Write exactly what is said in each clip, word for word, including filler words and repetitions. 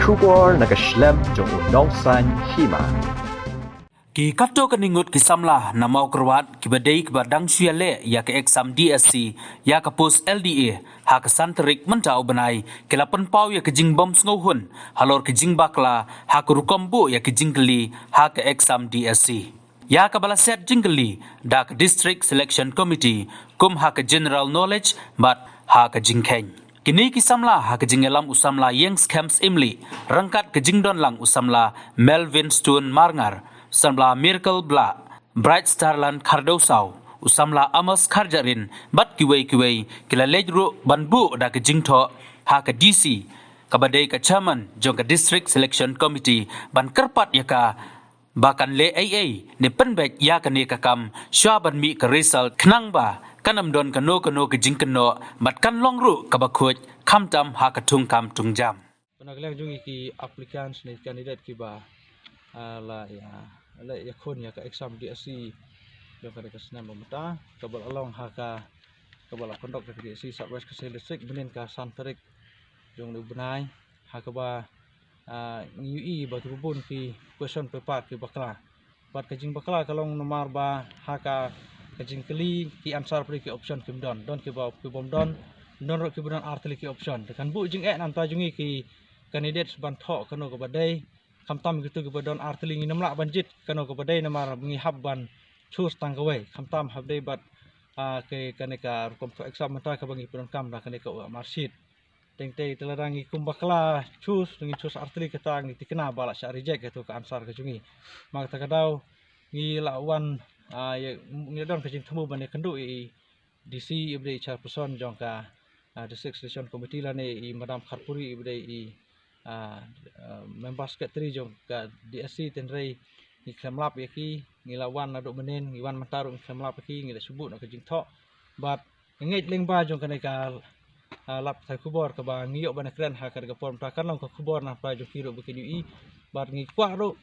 Khubor na ka shlem jong u nongsan hima. Ki katto katne ngut ki samla na Mawkyrwat kiba dei kiba dang shu ïaleh ïa ka exam D S C ïa ka post L D A ha ka san tarik mynta u bnai ki la pynpaw ïa ka jingbym sngewhun halor ka jingbakla ha ka rukom buh ïa ka jingkylli ha ka exam D S C. Ïa kaba la set jingkylli da ka District Selection Committee kum ha ka general knowledge bad ha ka jingkheiñ. Kine ki samla ha ka jingïalam u samla Ïeng Skhem Syiemlieh, ryngkat ka jingdon lang u samla Melvin Stone Marngar, samla Miracle Blah, Bright Starland Khardew Saw, u samla Amos Kharjahrin bad kiwei kiwei ki la leit ruh ban buh da ka jingthoh ha ka D C kaba dei ka chairman jong ka District Selection Committee ban kyrpad ïa ka ba kan leh ei ei ne pynbeit ïa kane ka kam shuwa ban mih ka result khnang ba kan ym don kano kano ka jingkynnoh bad kan long ruh kaba khuid khamtam ha ka thungkam thungjam. Na ka liang jong ngi ki applicants ne candidate kiba, ah, la ïa, la ïakhun ïa ka exam D S C jong ka, ka snem ba mynta kaba la long ha ka, kaba la conduct da ka D S C South West Khasi Hills District mynnin ka san tarik jong u bnai, ha kaba, ah, ngi ïohi ba kiba bun ki question paper ki bakla. Bad ka jingbakla ka long namar ba ha ka, ka jingkylli ki answer pdei ki option kim don. Don kiba, ki bym don, don ruh kiba don artylli ki option. Te kan buh jingeh na ka bynta jong ngi ki candidates ban thoh kano kaba dei. Khamtam kito kiba don artylli ngin ym lah ban jied kano kaba dei namar ngi hap ban choose tang kawei. Khamtam hap dei bad, ah, ki, kane ka rukom thoh exam mynta kaba ngi pyndonkam da kane ka marksheet. Teng tei te lada ngi kum bakla choose, ngi choose artylli kata ngi thikna ba la shah reject kato ka answer ka jong ngi. Namar kata ka daw ngi la wan, ah, ïa, ngi la don ka jingthmu ban ïakynduh ïa i D C iba dei i chairperson jong ka, ah, District Selection Committee lane i Madam Kharpuri iba dei i, ah, ah, member secretary jong ka D S C, tynrai ngi khlem lap ïa ki, ngi la wan naduh mynnin, ngi wan mynta ruh ngi khlem lap ïa ki, ngi la shu buh noh ka jingthoh. Bad nga ngeit lyngba jong kane ka, ah, lad pathai khubor kaba ngi ïoh ban kren ha kane ka por mynta kan long ka khubor na ka bynta jong ki ruh ba kin ïohi. Bad ngi kwah ruh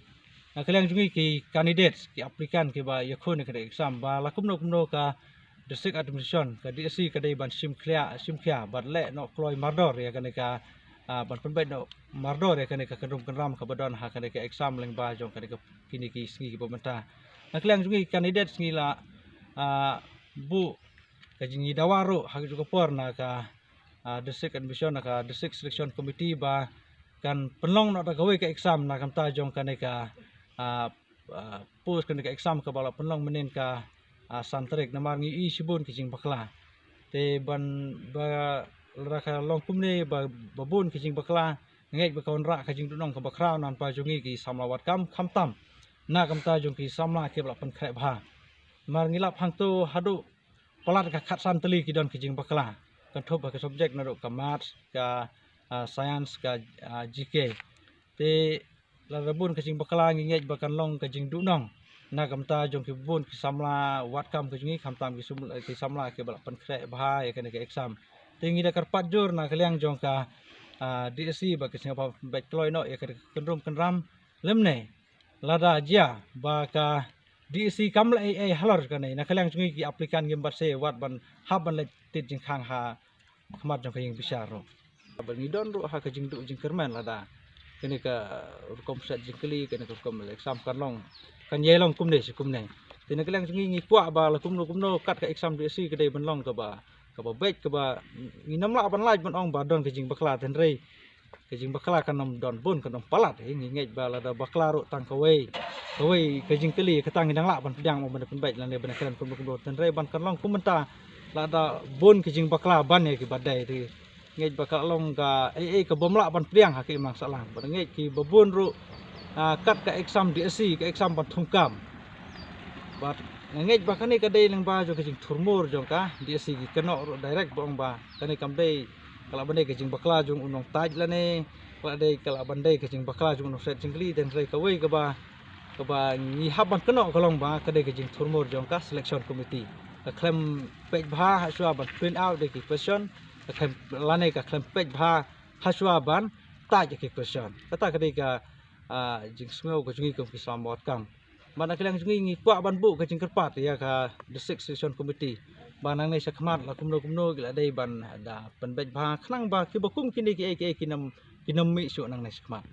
na ka liang jong ngi ki candidates, ki applicant kiba ïakhun ïa kane ka exam ba la kumno kumno ka District Administration, ka D S C ka dei ban shim khia, shim khia bad leh noh kloi mardor ïa kane ka, ah, ban pynbeit noh mardor ïa kane ka kynrum kynram kaba don ha kane ka exam lyngba jong kane ka, kine ki sngi kiba mynta. Na ka liang jong ngi ki candidates ngi la, ah, buh ka jing, ngi dawa ruh ha kajuh ka por na ka, ah, District Admission, na ka District Selection Committee ba kan pynlong noh da kawei ka exam na ka bynta jong kane ka, ah, ah, post, kane ka exam kaba la pynlong mynnin ka, ah, san tarik namar ngi ïohi shibun ki jingbakla. Te ban ba lada ka long kumne ba, ba bun ki jingbakla, nga ngeit ba ka wanrah ka jingduhnong kaba khraw na ka bynta jong ngi ki samla wad kam, khamtam na ka bynta jong ki samla kiba la pynkhreh bha. Namar ngi lap hangto haduh palat ka khatsan tylli ki don ki jingbakla. Kynthup ha ki subject naduh ka maths, ka, ah, science, ka, ah, G K. Te lada bun ka jingbakla ngi ngeit ba kan long ka jingduhnong na ka bynta jong ki bun ki samla wad kam ka jong ngi, khamtam ki sum-, ki samla kiba la pynkhreh bha ïa kane ka exam. Te ngi da kyrpad jur na ka liang jong ka, ah, D S C ba ki sngewbha beit kloi noh ïa kane ka kynrum kynram lymne lada jia ba ka D S C kam leh ei ei halor kane, na ka liang jong ngi ki applicant ngim pat seh wat ban hap ban leit tied jingkhang ha khmat jong ka ïing bishar ruh. Ba ngi don ruh ha ka jingduh jingkyrmen lada kane ka rukom set jingkylli, kane ka rukom exam kan long, kan ïai long kumne shi kumne. Te na ka liang jong ngi ngi kwah ba la kumno kumno kat ka exam D S C ka dei ban long kaba, kaba beit, kaba ngin ym lah ban lait ban ong ba don ka jingbakla, hynrei ka jingbakla kan ym don bun, kan ym palat. Ngi ngeit ba lada bakla ruh tang kawei, kawei ka jingkylli, kata ngi dang lah ban pdiang, ban pynbeit lane ban kren kumno kumno, hynrei ban kan long kum mynta lada bun ka jingbakla ban ïa kiba dei. Te ngeit ba ka long ka ei ei ka bym lah ban pdiang ha ka imlang sahlang. Bad ngeit kiba bun ruh, ah, kat ka exam D S C ka exam ban thungkam. Bad nga ngeit ba kane ka dei lyngba jong ka jingthurmur jong ka D S C, ki kynnoh ruh direct ba ong ba kane kam dei, ka lah ban dei ka jingbakla jong u nongtait lane ka lah dei, ka lah ban dei ka jingbakla jong u nongset jingkylli, hynrei kawei kaba, kaba ngi hap ban kynnoh ka long ba ka dei ka jingthurmur jong ka selection committee. Ka khlem peit bha ha shuwa ban print out ïa ki question, ka khlem, lane ka khlem peit bha ha shuwa ban tait ïa ki question. Kata ka dei ka, ah, jingsngew ka jong ngi kum ki samla wad kam. Bad na ka liang jong ngi ngi kwah ban buh ka jingkyrpad ïa ka District Selection Committee ba nangne shakhmat la kumno kumno ki la dei ban da pynbeit bha khnang ba kiba kum kine kiei kiei kin ym Kin ym mih shuh nangne shakhmat.